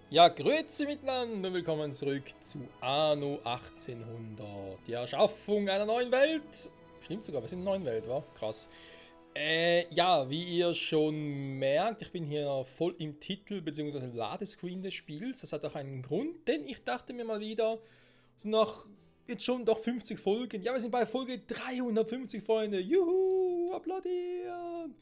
Ja, grüezi miteinander und willkommen zurück zu Anno 1800. Die Erschaffung einer neuen Welt. Stimmt sogar, wir sind in einer neuen Welt, wa? Krass. Ja, wie ihr schon merkt, ich bin hier voll im Titel bzw. Ladescreen des Spiels. Das hat auch einen Grund, denn ich dachte mir mal wieder, so nach jetzt schon doch 50 Folgen, ja, wir sind bei Folge 350, Freunde. Juhu, applaudieren!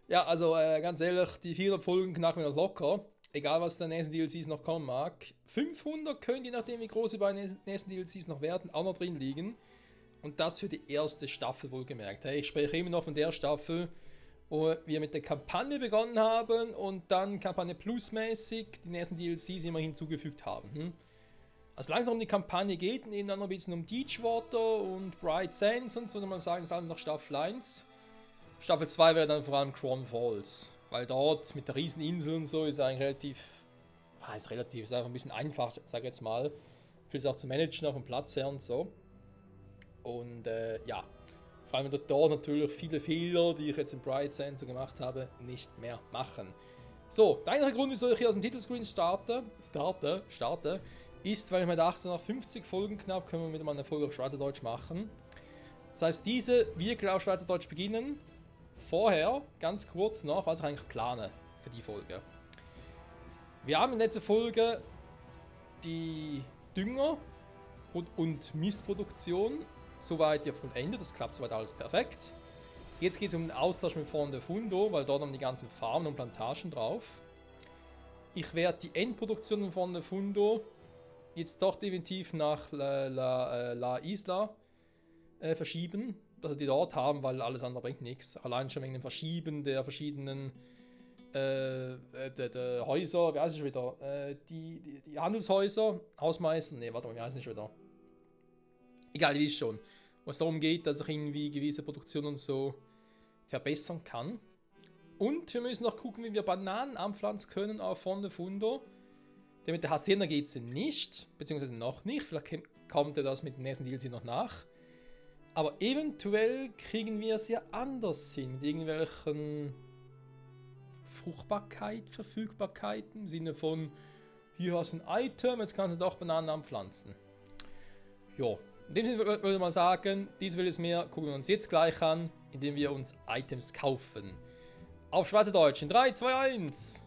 Ja, also ganz ehrlich, die 400 Folgen knacken wir noch locker. Egal, was der nächsten DLCs noch kommen mag. 500 können, je nachdem wie groß die beiden nächsten DLCs noch werden, auch noch drin liegen. Und das für die erste Staffel wohlgemerkt. Hey, ich spreche immer noch von der Staffel, wo wir mit der Kampagne begonnen haben und dann Kampagne Plus-mäßig die nächsten DLCs immer hinzugefügt haben. Also langsam um die Kampagne geht und eben dann noch ein bisschen um Deepwater und Bright Sands und so. Und mal sagen, das ist alles noch Staffel 1. Staffel 2 wäre dann vor allem Cron Falls. Weil dort mit der Rieseninsel und so ist eigentlich relativ, ist einfach ein bisschen einfach, sag ich jetzt mal. Vieles auch zu managen auf dem Platz her und so. Und ja, vor allem dort natürlich viele Fehler, die ich jetzt in Bright Sand so gemacht habe, nicht mehr machen. So, der einzige Grund, wieso ich hier aus dem Titelscreen starte, ist, weil ich mir dachte, nach 50 Folgen knapp können wir wieder mal eine Folge auf Schweizerdeutsch machen. Das heißt, diese wirklich auf Schweizerdeutsch beginnen. Vorher, ganz kurz noch, was ich eigentlich plane für die Folge. Wir haben in der letzten Folge die Dünger und Mistproduktion soweit ja vollendet. Das klappt soweit alles perfekt. Jetzt geht es um den Austausch mit Fondo Fundo, weil dort haben die ganzen Farmen und Plantagen drauf. Ich werde die Endproduktion von Fondo Fundo jetzt doch definitiv nach La Isla verschieben, dass wir die dort haben, weil alles andere bringt nichts. Allein schon wegen dem Verschieben der verschiedenen der Häuser, wie heißt es wieder? Die Handelshäuser, Hausmeister, ne, warte mal, wie heißt es wieder? Egal, ihr wisst schon. Wo es darum geht, dass ich irgendwie gewisse Produktionen und so verbessern kann. Und wir müssen noch gucken, wie wir Bananen anpflanzen können auf Fondo Fundo. Denn mit der Hacienda geht es nicht, beziehungsweise noch nicht. Vielleicht kommt das mit dem nächsten DLC noch nach. Aber eventuell kriegen wir es ja anders hin, mit irgendwelchen Verfügbarkeiten im Sinne von, hier hast du ein Item, jetzt kannst du doch Bananen anpflanzen. Ja, in dem Sinne würde ich mal sagen, dies will es mehr, gucken wir uns jetzt gleich an, indem wir uns Items kaufen. Auf Schweizerdeutsch in 3, 2, 1.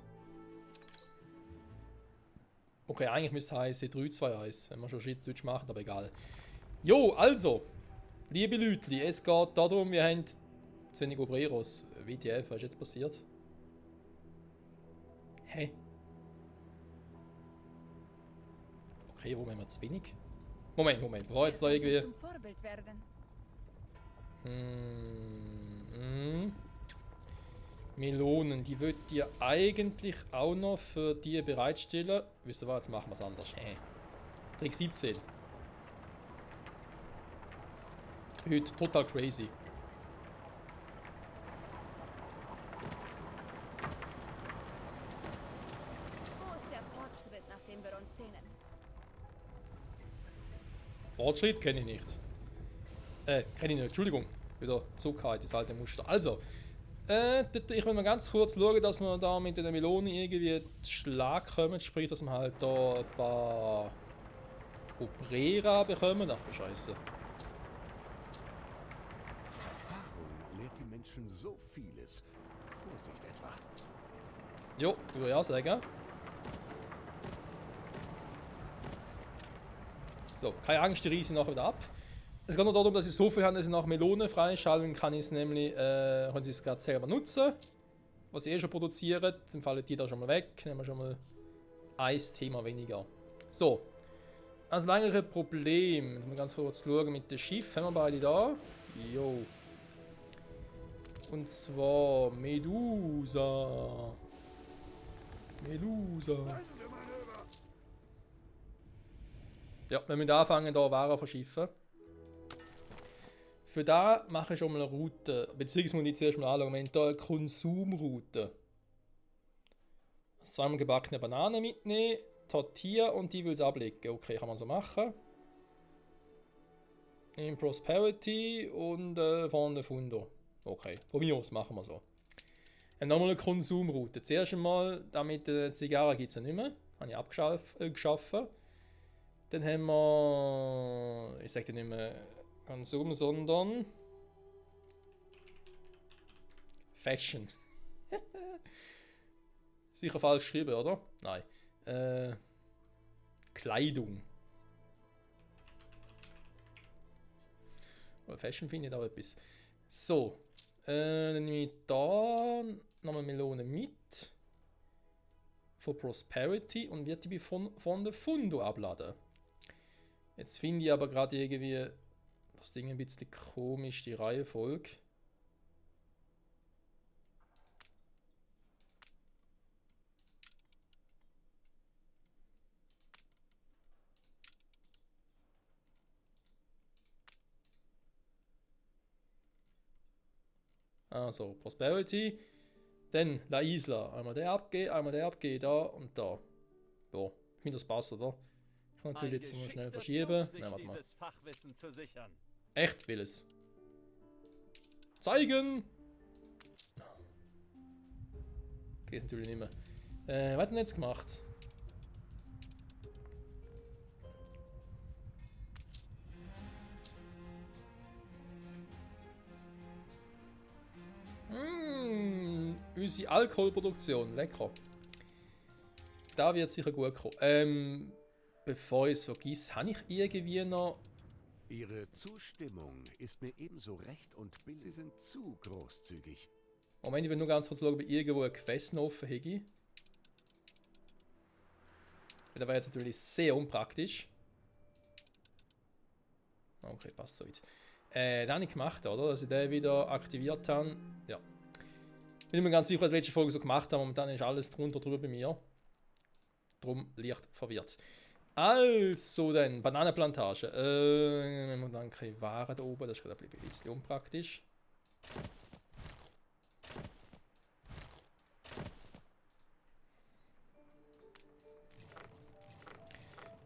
Okay, eigentlich müsste es heißen 3, 2, 1, wenn man schon Schweizerdeutsch macht, aber egal. Jo, also, liebe Leute, es geht darum, wir haben zu wenig Obreros. WTF, was ist jetzt passiert? Hä? Okay, wo haben wir zu wenig? Moment, bevor jetzt da irgendwie... Zum Vorbild werden. Melonen, die würdet ihr eigentlich auch noch für die bereitstellen. Wisst ihr was, jetzt machen wir es anders. Trick 17. Ich bin heute total crazy. Wo ist der Fortschritt, nach dem wir uns sehnen? Fortschritt kenne ich nicht. Kenne ich nicht, Entschuldigung. Wieder Zuckerheit, das alte Muster. Also, ich will mal ganz kurz schauen, dass wir da mit den Melonen irgendwie zu Schlag kommen. Sprich, dass wir halt da ein paar Obrera bekommen. Ach du Scheiße. Erfahrung lehrt die Menschen so vieles. Vorsicht etwa. Jo, würde ich auch sagen. So, keine Angst, die Riese noch wieder ab. Es geht nur darum, dass ich so viel habe, dass ich nach Melone freischalten kann, ich es nämlich, können sie es gerade selber nutzen. Was ich schon produziere, dann fallen die da schon mal weg, nehmen wir schon mal ein Thema weniger. So, also das eigentliche Problem, jetzt mal ganz kurz schauen mit dem Schiff, haben wir beide da. Jo. Und zwar Medusa. Ja, wir müssen anfangen, hier Ware verschiffen. Für da mache ich schon mal eine Route, beziehungsweise muss ich zuerst mal anschauen, wir haben hier eine Konsumroute. Zweimal gebackene Bananen mitnehmen, Tortilla und die will es ablegen. Okay, kann man so machen. In Prosperity und Fondo Fundo. Okay, von mir aus machen wir so. Nochmal eine Konsumroute. Zuerst einmal, damit Zigarren gibt es ja nicht mehr. Habe ich abgeschaffen. Dann haben wir, ich sage nicht mehr Konsum, sondern Fashion. Sicher falsch geschrieben, oder? Nein. Kleidung. Fashion finde ich da etwas. So. Dann nehme ich da nochmal Melone mit. Von Prosperity und werde die von der Fundo abladen. Jetzt finde ich aber gerade irgendwie das Ding ein bisschen komisch, die Reihenfolge. Also, Prosperity. Dann La Isla. Einmal der abgeben, da und da. So, ich finde das passt, oder? Ich kann natürlich jetzt mal schnell verschieben. Nein, warte mal. Echt will es. Zeigen! Geht natürlich nicht mehr. Was hat denn jetzt gemacht? Unsere Alkoholproduktion, lecker. Da wird sicher gut kommen. Bevor ich es vergesse, habe ich irgendwie noch... Ihre Zustimmung ist mir ebenso recht und billig. Sie sind zu großzügig. Moment, ich will nur ganz kurz schauen, ob ich irgendwo ein Quest noch offen habe. Das wäre jetzt natürlich sehr unpraktisch. Okay, passt so weit. Das habe ich gemacht, oder? Dass ich den wieder aktiviert habe. Ja. Bin ich mir ganz sicher, was ich letzte Folge so gemacht habe. Momentan ist alles drunter drüber bei mir. Drum leicht verwirrt. Also dann, Bananenplantage. Wenn wir dann keine Waren da oben, das ist gerade ein bisschen unpraktisch.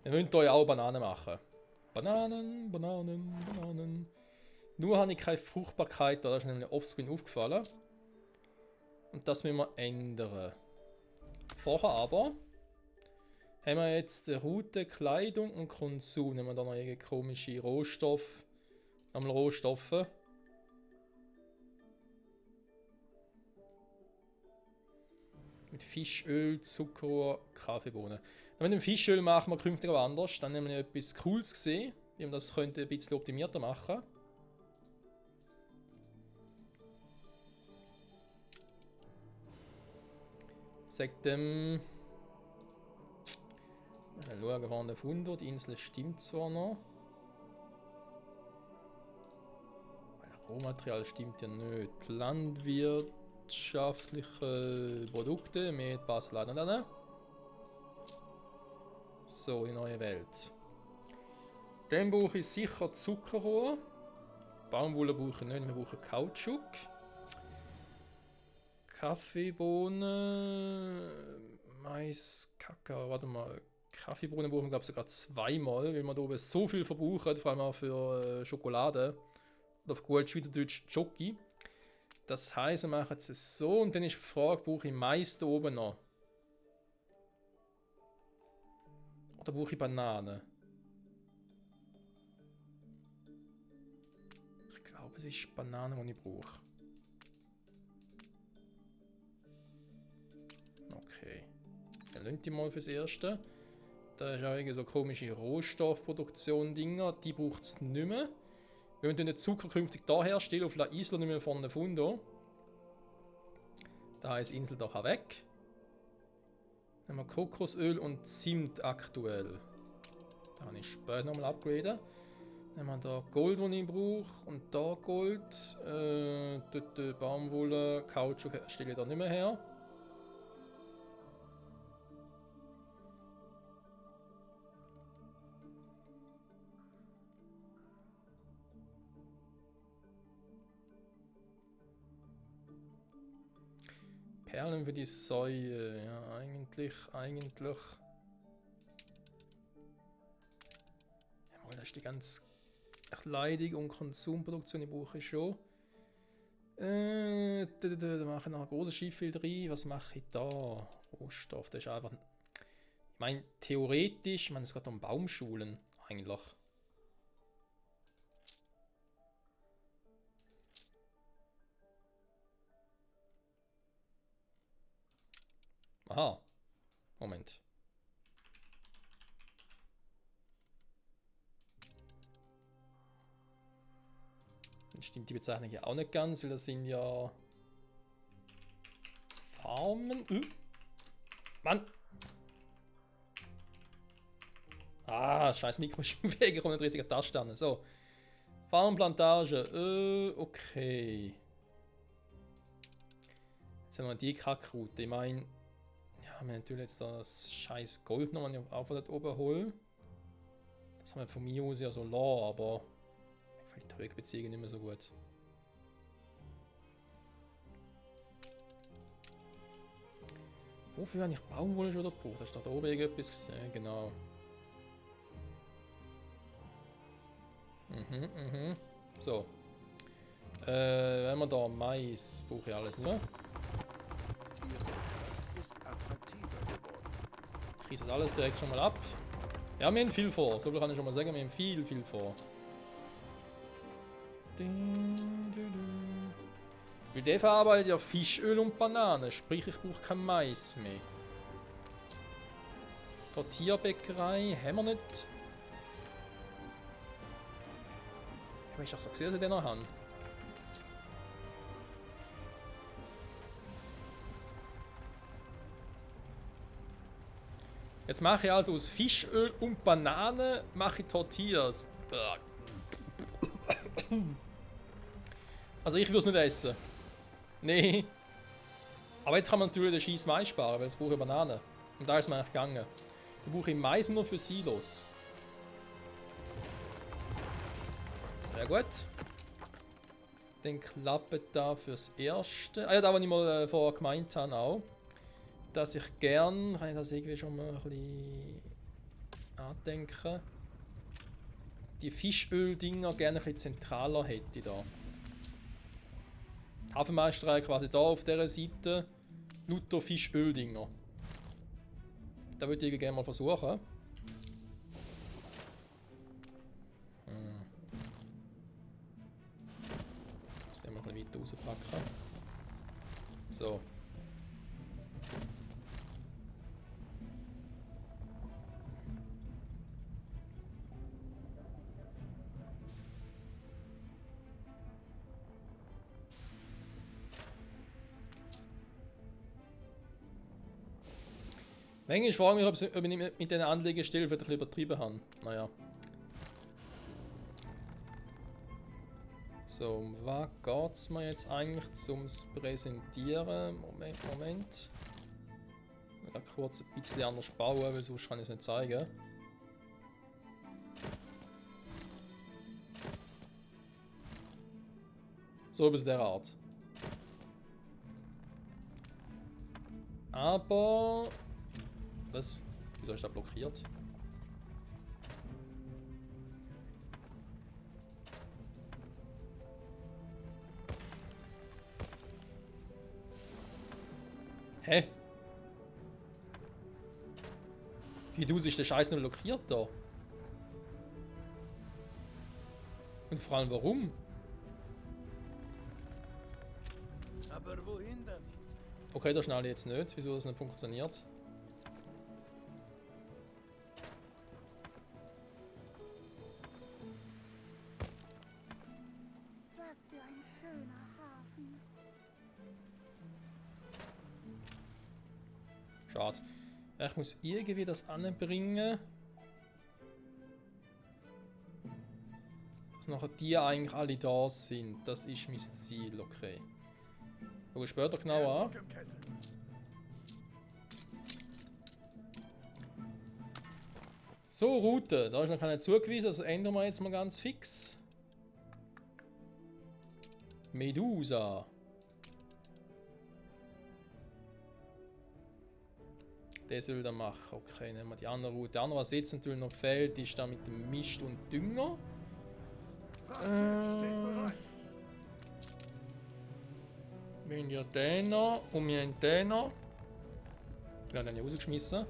Wir müssen hier auch Bananen machen. Bananen. Nur habe ich keine Fruchtbarkeit, da ist nämlich offscreen aufgefallen. Und das müssen wir ändern. Vorher aber haben wir jetzt Route, Kleidung und Konsum. Nehmen wir da noch irgendwelche komische Rohstoffe. Nochmal Rohstoffe. Mit Fischöl, Zucker, Kaffeebohnen. Mit dem Fischöl machen wir künftig aber anders. Dann haben wir etwas Cooles gesehen, wie man das könnte ein bisschen optimierter machen. Sagt dem. Schauen, wo der Fundo. Die Insel stimmt zwar noch. Rohmaterial stimmt ja nicht. Landwirtschaftliche Produkte mit Basel an. So, die neue Welt. Dann brauche ich sicher Zuckerrohr. Baumwolle brauche ich nicht, wir brauchen Kautschuk. Kaffeebohnen, Mais, Kakao, warte mal. Kaffeebohnen brauchen wir glaube ich sogar zweimal, weil wir da oben so viel verbrauchen, vor allem auch für Schokolade. Oder auf gut Schweizerdeutsch Schoki. Das heisst, wir machen es so und dann ist die Frage, brauche ich Mais da oben noch? Oder brauche ich Bananen? Ich glaube, es ist Bananen, die ich brauche. Okay. Dann lassen die mal fürs Erste. Da ist auch irgendwie so komische Rohstoffproduktion-Dinger. Die braucht es nicht mehr. Wir müssen den Zucker künftig da herstellen, auf La Isla nicht mehr von der Fundo. Da ist die Insel doch auch weg. Dann haben wir Kokosöl und Zimt aktuell. Da habe ich später nochmal upgraden. Dann haben wir da Gold, das ich brauche. Und da Gold. Dort Baumwolle, Kautschuk stelle ich da nicht mehr her. Perlen für die Säue, ja, eigentlich. Ja, das ist die ganze Kleidung und Konsumproduktion, die brauche ich schon. Da mache ich noch ein großes Schiffbild rein. Was mache ich da? Rohstoff, das ist einfach... Ich meine, theoretisch, ich meine, es geht um Baumschulen eigentlich. Aha. Moment. Dann stimmt die Bezeichnung ja auch nicht ganz, weil das sind ja Farmen. Mann! Ah, scheiß Mikro ist im Weg, ich komme nicht richtig Taste an. So. Farmplantage. Okay. Jetzt haben wir die Kackroute. Ich meine, ja, wir haben natürlich jetzt das scheiß Gold noch, wenn ich auch von dort oben hole. Das haben wir von mir aus ja so lassen, aber ich finde die Trögbeziehungen nicht mehr so gut. Wofür habe ich Baumwolle schon gebraucht? Hast du da oben irgendetwas gesehen? Genau. So. Wenn wir da Mais, brauche ich alles nur. Ich reiße das alles direkt schon mal ab. Ja, wir haben viel vor. So viel kann ich schon mal sagen. Wir haben viel vor. Weil der verarbeitet ja Fischöl und Bananen. Sprich, ich brauche kein Mais mehr. Tortillabäckerei haben wir nicht. Ich habe doch so gesehen, dass ich den noch habe. Jetzt mache ich also aus Fischöl und Banane mache ich Tortillas. Also ich würde es nicht essen. Nee. Aber jetzt kann man natürlich den scheiß Mais sparen, weil jetzt brauche ich Banane. Und da ist es mir eigentlich gegangen. Ich brauche Mais nur für Silos. Sehr gut. Dann klappt da fürs Erste. Ah ja, da, was ich mal vorher gemeint habe auch. Dass ich gern, kann ich das irgendwie schon mal ein bisschen andenken, die Fischöl-Dinger gerne ein bisschen zentraler hätte da. Die Hafenmeisterei quasi da auf dieser Seite, lauter Fischöl-Dinger. Da würde ich gerne mal versuchen. Das nehmen wir ein bisschen weiter rauspacken. So. Manchmal frage ich mich, ob ich mit diesen Anlegestellen vielleicht ein bisschen übertrieben habe. Naja. So, um was geht es mir jetzt eigentlich zum Präsentieren? Moment. Ich will kurz ein bisschen anders bauen, weil sonst kann ich es nicht zeigen. So etwas der Art. Aber... Was? Wieso ist das blockiert? Hä? Wie du sich der Scheiß nicht blockiert da? Und vor allem warum? Aber wohin damit? Okay, das schnell jetzt nicht. Wieso das nicht funktioniert? Was für ein schöner Hafen. Schade. Ich muss irgendwie das anbringen. Dass nachher die eigentlich alle da sind. Das ist mein Ziel, okay. Schau ich später genau an. So, Route. Da ist noch keine zugewiesen, das ändern wir jetzt mal ganz fix. Medusa. Der soll dann machen. Okay, nehmen wir die andere Route. Die andere, was jetzt natürlich noch fehlt, ist da mit dem Mist und Wir haben ja den noch und wir haben den noch. Den habe ich rausgeschmissen.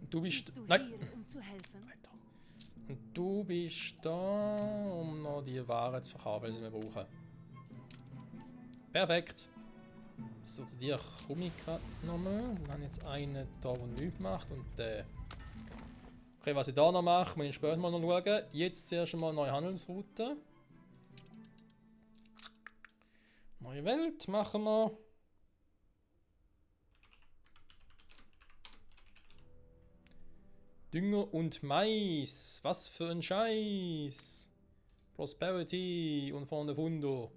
Und du bist... Bist du Nein! hier, um zu helfen? Alter. Und du bist da, um noch die Waren zu verkaufen, die wir brauchen. Perfekt. So, zu dir komme ich gerade nochmal. Wir haben jetzt einen da, der nichts macht. Und okay, was ich da noch mache, muss ich später mal noch schauen. Jetzt zuerst einmal neue Handelsroute. Neue Welt machen wir. Dünger und Mais. Was für ein Scheiß. Prosperity und vorne Fundo.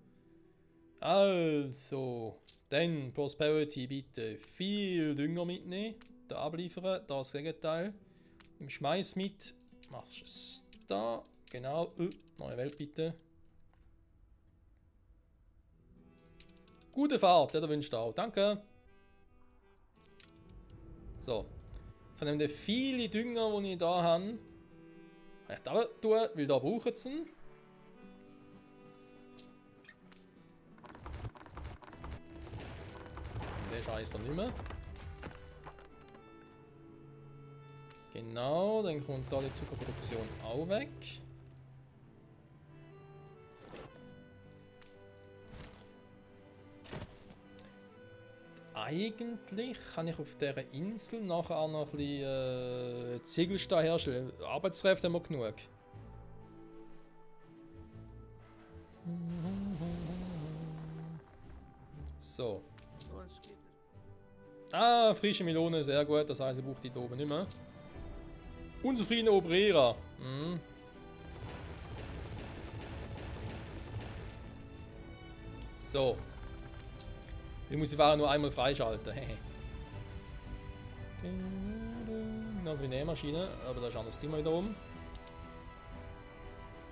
Also, dann Prosperity bitte viel Dünger mitnehmen. Da abliefern, da das Gegenteil. Nimm Schmeiß mit. Machst es da. Genau. Neue Welt bitte. Gute Fahrt, der wünscht auch. Danke. So. Jetzt haben wir viele Dünger, die ich da habe. Kann ich da tun, weil da brauchen sie ihn. Den Scheiß dann nicht mehr. Genau, dann kommt da die Zuckerproduktion auch weg. Eigentlich kann ich auf dieser Insel nachher auch noch ein bisschen Ziegelstein herstellen. Arbeitskräfte haben wir genug. So. Uns geht es. Ah, frische Melone, sehr gut. Das heißt, ich brauche die da oben nicht mehr. Unzufriedene Obrierer. Hm. So. Ich muss die Fahrer nur einmal freischalten. Genauso wie eine Nähmaschine, aber da ist ein anderes Thema wieder oben.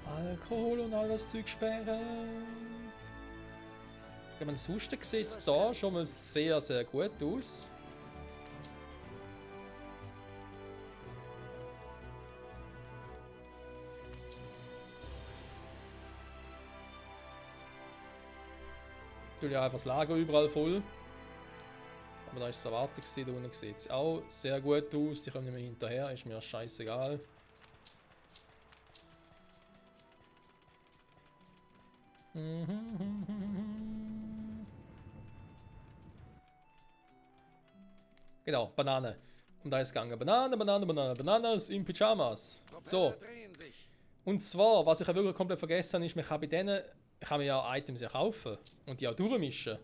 Alkohol und all das Zeug sperren. Ich glaube, ansonsten sieht es da schon mal sehr, sehr gut aus. Natürlich einfach das Lager überall voll. Aber da ist es erwartet, da unten sieht es auch sehr gut aus. Die kommen nicht mehr hinterher, ist mir scheißegal. Genau, Banane. Und da ist gegangen. Banane, Banane, Banane, Bananas in Pyjamas. So. Drehen sich. Und zwar, was ich ja wirklich komplett vergessen habe, ist, man kann bei denen kann man ja Items ja kaufen und die auch durchmischen.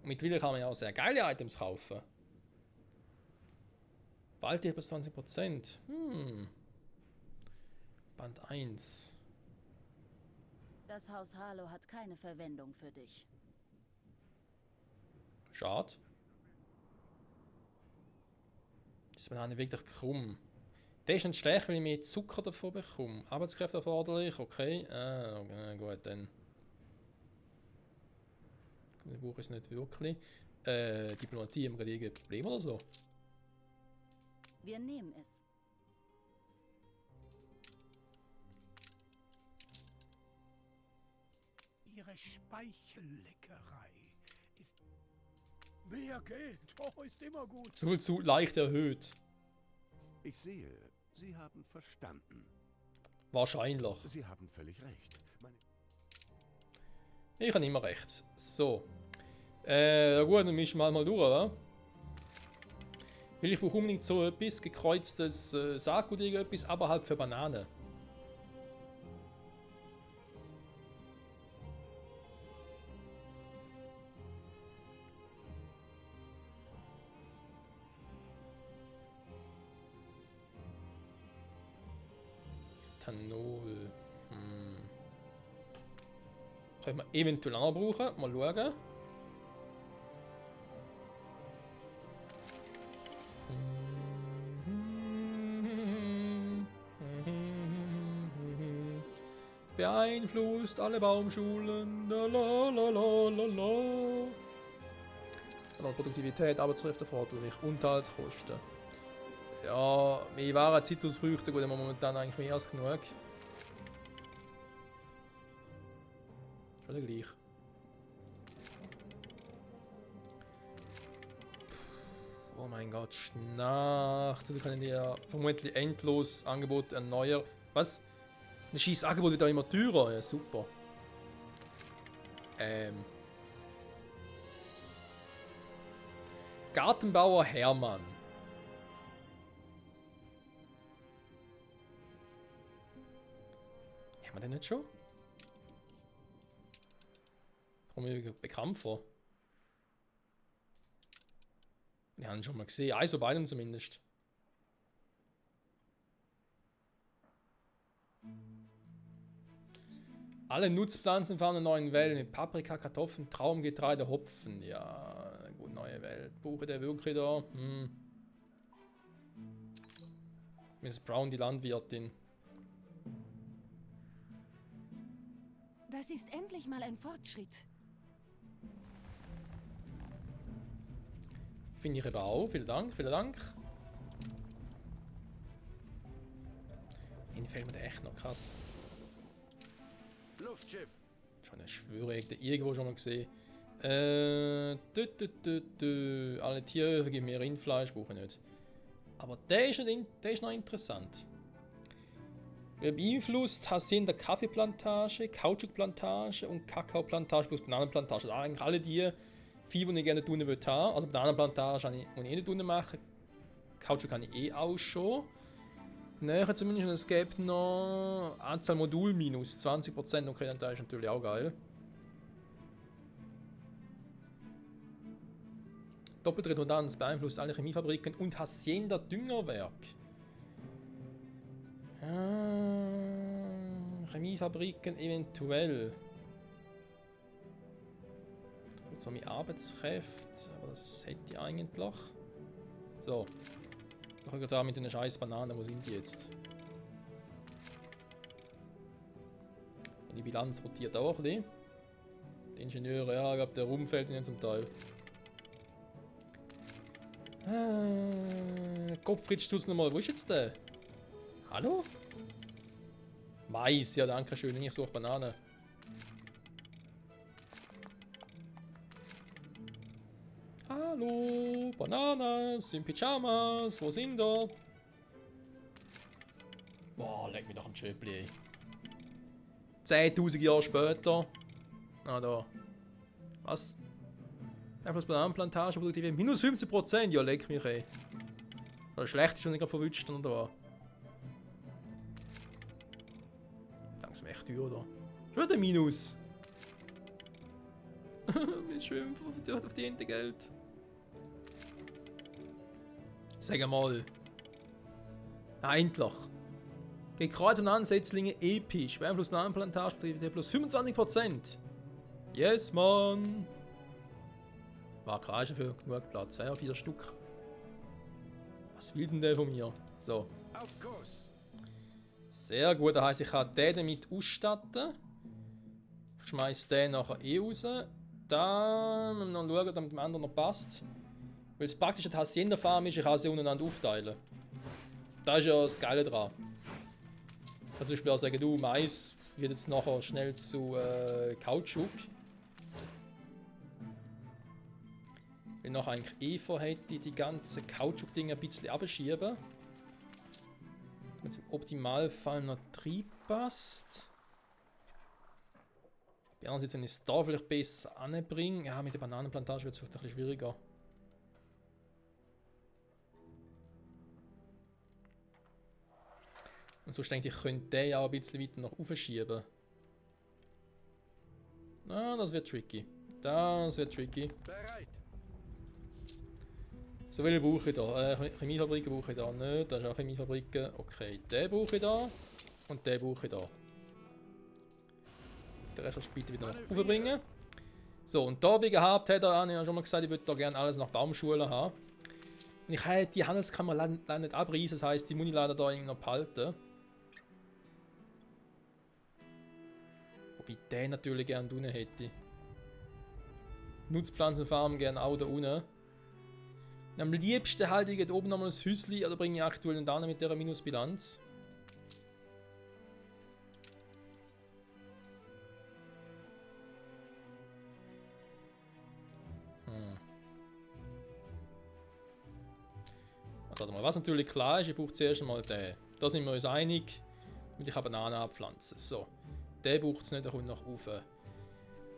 Und mittlerweile kann man ja auch sehr geile Items kaufen. Waldtier bis 20%. Band 1. Das Haus Harlow hat keine Verwendung für dich. Schade. Das ist Banane wirklich krumm. Der ist nicht schlecht, weil ich mehr Zucker davon bekomme. Arbeitskräfte erforderlich, okay. Gut, dann. Ich brauche es nicht wirklich. Diplomatie, haben wir gerade irgendein Problem oder so? Wir nehmen es. Ihre Speichelleckerei ist... Mehr Geld, oh, ist immer gut. So viel zu leicht erhöht. Ich sehe, Sie haben verstanden. Wahrscheinlich. Sie haben völlig recht. Ich habe immer recht. So. Ja gut, dann mischen wir mal durch, oder? Weil ich brauche unbedingt so etwas, gekreuztes Saatgut oder irgendetwas, aber halt für Bananen. Ethanol. Können wir eventuell auch brauchen. Mal schauen. Beeinflusst alle Baumschulen. La la la la la. Von Produktivität, Arbeitskräfte erforderlich, Unterhaltskosten. Ja, mehr Waren, Zitrusfrüchte, gut, haben wir momentan eigentlich mehr als genug. Schon gleich. Oh mein Gott, Schnacht. Wir können ja vermutlich endlos Angebote erneuern. Was? Das scheiß Angebot wird auch immer teurer. Ja, super. Gartenbauer Hermann. Haben wir den nicht schon? Kommt mir bekannt vor. Wir haben ihn schon mal gesehen. Also beiden zumindest. Alle Nutzpflanzen fahren eine neue Welt mit Paprika, Kartoffeln, Traumgetreide, Hopfen. Ja, gut, neue Welt. Buche der wirklich da. Mrs. Brown, die Landwirtin. Das ist endlich mal ein Fortschritt. Finde ich aber auch. Vielen Dank, vielen Dank. Ihnen fällt mir der echt noch krass. Luftschiff. Schon eine Schwöre, ich habe den irgendwo schon mal gesehen. Alle Tiere geben mir Rindfleisch, brauche ich nicht. Aber der ist noch interessant. Wer beeinflusst Hacienda Kaffeeplantage, Kautschukplantage und Kakaoplantage plus Bananenplantage. Also eigentlich alle die vier, die ich gerne tun würde haben. Also Bananenplantage kann ich eh nicht machen. Kautschuk kann ich eh auch schon. Näher zumindest, es gibt noch Anzahl Modul minus 20%. Okay, dann ist natürlich auch geil. Doppelte Redundanz beeinflusst alle Chemiefabriken und Hacienda Düngerwerk. Chemiefabriken eventuell. So meine Arbeitskräfte, aber das hätte ich eigentlich. So. Ich schaue da mit den scheiß Bananen, wo sind die jetzt? Und die Bilanz rotiert auch ein bisschen. Die Ingenieure, ja, ich glaube der Ruhm fällt ihnen zum Teil. Gottfried Stutz nochmal, wo ist jetzt der? Hallo? Mais, ja danke schön, ich suche Banane. Hallo, Bananas in Pyjamas, wo sind ihr? Boah, leg mich doch am Schöpli, ey. 10.000 Jahre später. Ah, da. Was? Einfach Bananenplantage, Produktivität minus 15%, ja, leck mich, ey. Das schlecht ist, wenn ich gerade verwünscht oder was? Langsam echt teuer, oder? Schon der Minus. Wir schwimmen auf die Ente Geld. Sag mal. Endlich. Gegen Kreuz und Ansetzlinge episch. Beeinflusst Bananenplantage, Produktivität plus 25%. Yes, man. War klar, ist für genug Platz. Ja, 4 Stück. Was will denn der von mir? So. Auf Kurs. Sehr gut, das heisst, ich kann den damit ausstatten. Ich schmeiß den nachher eh raus. Dann müssen wir noch schauen, damit dem anderen noch passt. Weil es praktisch eine Hacienda-Farm ist, ich kann sie untereinander aufteilen. Das ist ja das Geile dran. Ich kann zum Beispiel auch sagen, du, Mais wird jetzt nachher schnell zu Kautschuk. Weil nachher eigentlich Eva hätte die ganzen Kautschuk-Dinge ein bisschen abschieben. Damit es im Optimalfall noch reinpasst. Bei andererseits, wenn ich es da vielleicht besser anbringe. Ja, mit der Bananenplantage wird es vielleicht ein bisschen schwieriger. Und sonst denke ich, könnte der ja auch ein bisschen weiter nach oben schieben. Ah, das wird tricky. Das wird tricky. Bereit. So viele brauche ich da. Chemiefabriken brauche ich da nicht. Das ist auch Chemiefabriken. Okay, den brauche ich da. Und den brauche ich da. Den Rest später wieder nach oben bringen. So, und da wie gehabt hat er, ich schon mal gesagt, ich würde da gerne alles nach Baumschulen haben. Und ich kann die Handelskammer leider nicht abreißen, das heisst, die muss ich leider da irgendwie noch behalten. Wobei ich den natürlich gerne unten hätte. Nutzpflanzenfarm gerne auch da unten. Am liebsten halte ich oben nochmal das Häuschen, oder bringe ich aktuell einen Dane mit dieser Minusbilanz. Also, warte mal, was natürlich klar ist, ich brauche zuerst einmal den. Da sind wir uns einig, und ich habe Bananen abpflanzen. So, den braucht es nicht, der kommt nach oben.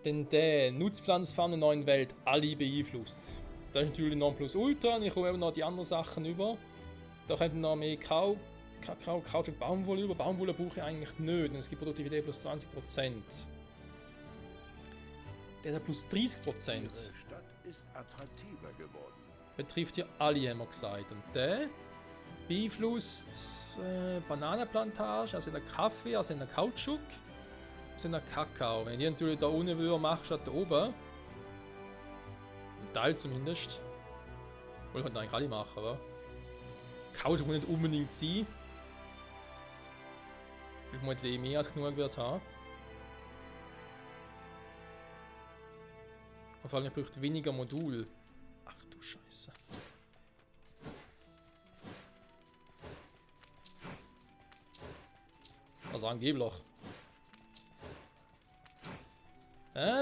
Denn der Nutzpflanzenfarm der neuen Welt, alle beeinflusst. Das ist natürlich Nonplusultra und ich komme eben noch die anderen Sachen über. Da könnten noch mehr Kakao, Kautschuk, Baumwolle über. Baumwolle brauche ich eigentlich nicht, denn es gibt Produktivität plus 20%. Der hat plus 30%. Ihre Stadt ist attraktiver geworden. Betrifft ja alle, haben wir gesagt. Und der beeinflusst Bananenplantage, also in der Kaffee, also in der Kautschuk, also in der Kakao. Wenn ich die natürlich da unten würde, machst statt da oben, ein Teil zumindest, wollte ich könnte eigentlich alle machen, oder? Kautschuk muss nicht unbedingt sein. Ich vermutlich mehr als genug wird haben. Und vor allem, ich brauche weniger Modul. Ach du Scheiße. Also angeblich.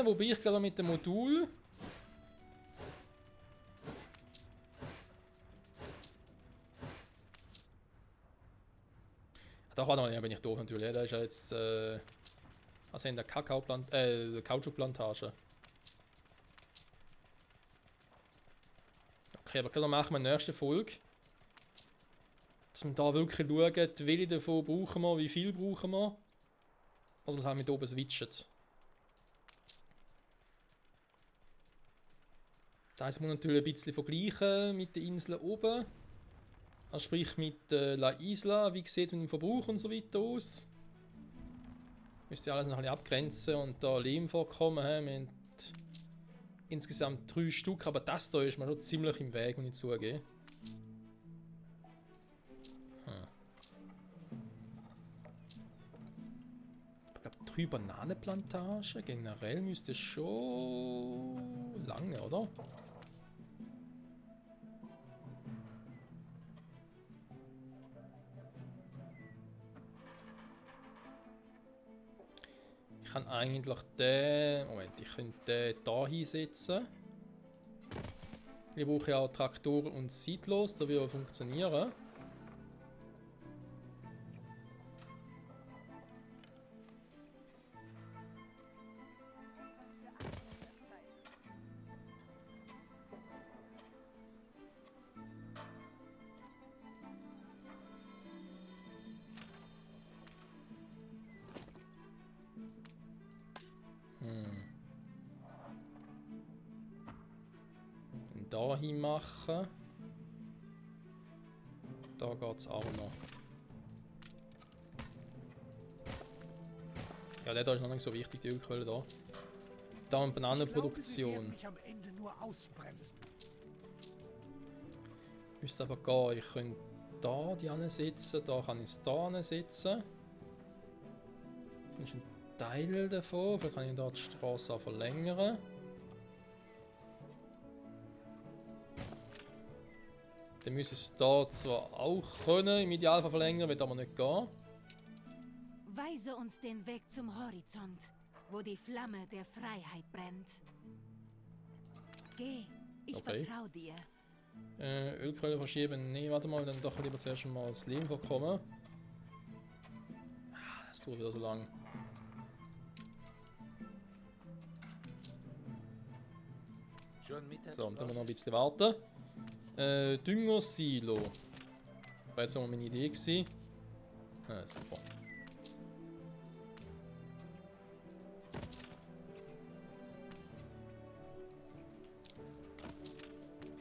Wo bin ich gerade mit dem Modul? Da bin ich doof natürlich. Da ist ja jetzt also in der Kautschukplantage. Okay, aber dann machen wir in der nächsten Folge. Dass wir da wirklich schauen, welche davon brauchen wir, wie viel brauchen wir. Also wir es halt mit oben switchen. Das heisst, man muss natürlich ein bisschen vergleichen mit den Inseln oben. Also sprich mit La Isla, wie sieht es mit dem Verbrauch und so weiter aus. Müsst ihr alles noch ein bisschen abgrenzen und da Lehmvorkommen haben. Wir haben insgesamt 3 Stück, aber das da ist mir schon ziemlich im Weg, wenn ich zugehe. Ich glaube 3 Bananenplantagen generell müsste schon lange, oder? Ich kann eigentlich den... Moment, ich könnte den hier hinsetzen. Ich brauche ja auch Traktoren und Siedlos, da wird funktionieren. Da hin machen. Da geht es auch noch. Ja, der da ist noch nicht so wichtig, die Ölquelle da. Da eine Bananenproduktion. Mich am Ende nur ausbremsen. Müsste aber gehen. Ich könnte da die ansetzen, da kann ich es da ansetzen. Das ist ein Teil davon. Vielleicht kann ich da die Straße auch verlängern. Dann müssen es da zwar auch können, im Idealfall verlängern, wird aber nicht gehen. Weise uns den Weg zum Horizont, wo die Flamme der Freiheit brennt. Geh, ich vertraue dir. Ölquelle verschieben. Nee, warte mal, dann doch lieber zuerst mal das Lehm vorkommen. Das dauert wieder so lang. So, dann müssen wir noch ein bisschen warten. Düngersilo. Das war jetzt auch meine Idee gewesen. Super.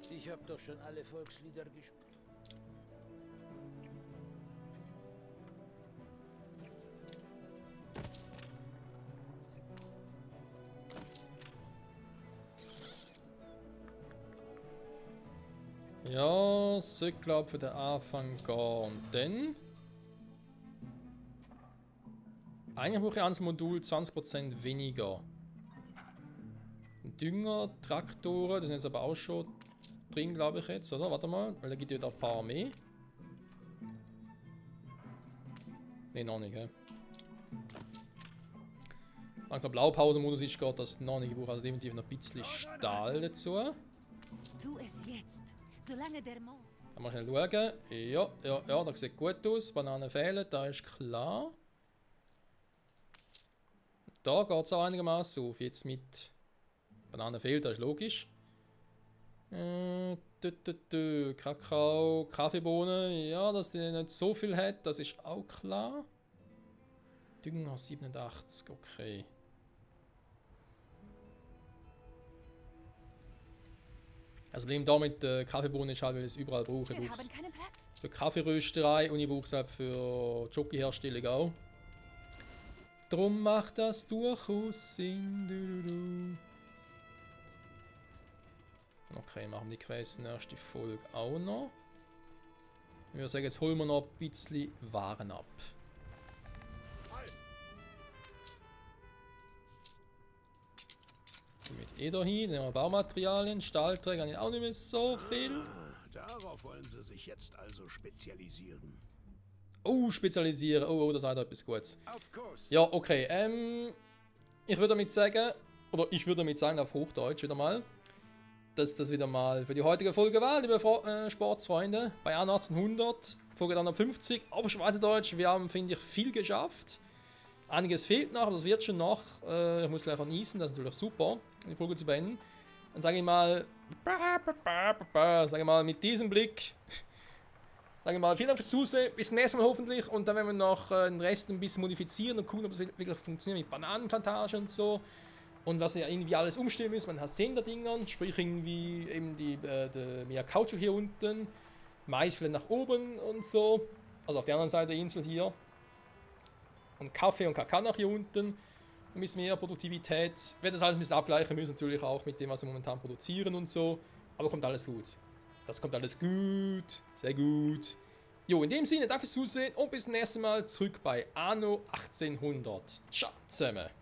Ich hab doch schon alle Volkslieder gespielt. Ja, so glaube für den Anfang gehen. Und dann. Eigentlich brauche ich ein Modul 20% weniger. Dünger, Traktoren, das sind jetzt aber auch schon drin, glaube ich jetzt, oder? Warte mal, weil da gibt es wieder ein paar mehr. Ne, noch nicht, gell? Wenn der Blaupausenmodus ist, geht das noch nicht. Ich brauche also definitiv noch ein bisschen Stahl dazu. Tu es jetzt, solange der Mond... Mal schnell schauen. Ja, das sieht gut aus. Bananen fehlen, da ist klar. Da geht es auch einigermaßen auf. Jetzt mit Bananen fehlt, das ist logisch. Kakao, Kaffeebohnen. Ja, dass die nicht so viel hat, das ist auch klar. Dünger 87, okay. Also Problem da mit Kaffeebohnen ist halt, weil ich es überall brauche. Wir haben keinen Platz. Für Kaffeerösterei und ich brauche es halt für Jockeyherstellung auch. Darum macht das durchaus Sinn. Okay, machen wir die Quest nächste Folge auch noch. Ich würde sagen, jetzt holen wir noch ein bisschen Waren ab. Mit hier nehmen wir Baumaterialien, Stahlträger habe ich auch nicht mehr so viel. Darauf wollen Sie sich jetzt also spezialisieren. Oh, spezialisieren. Oh, das hat etwas Gutes. Of course. Ja, okay. Ich würde damit sagen, auf Hochdeutsch wieder mal, dass das wieder mal für die heutige Folge war, liebe Sportsfreunde. Bei Anno 1800, Folge 150, auf Schweizerdeutsch. Wir haben, finde ich, viel geschafft. Einiges fehlt noch, aber das wird schon noch. Ich muss gleich niesen, das ist natürlich super, die Folge zu beenden. Dann sage ich mal, mit diesem Blick, sage ich mal, vielen Dank fürs Zusehen, bis zum nächsten Mal hoffentlich. Und dann werden wir noch den Rest ein bisschen modifizieren und gucken, ob es wirklich funktioniert mit Bananenplantagen und so. Und was ja irgendwie alles umstellen müssen, man hat Senderdingern, sprich irgendwie eben mehr Kautschuk hier unten, Mais vielleicht nach oben und so. Also auf der anderen Seite der Insel hier. Und Kaffee und Kakao nach hier unten. Ein bisschen mehr Produktivität. Wir werden das alles ein bisschen abgleichen müssen, natürlich auch mit dem, was wir momentan produzieren und so. Aber kommt alles gut. Das kommt alles gut. Sehr gut. Jo, in dem Sinne, danke fürs Zusehen und bis zum nächsten Mal zurück bei Anno 1800. Ciao zusammen.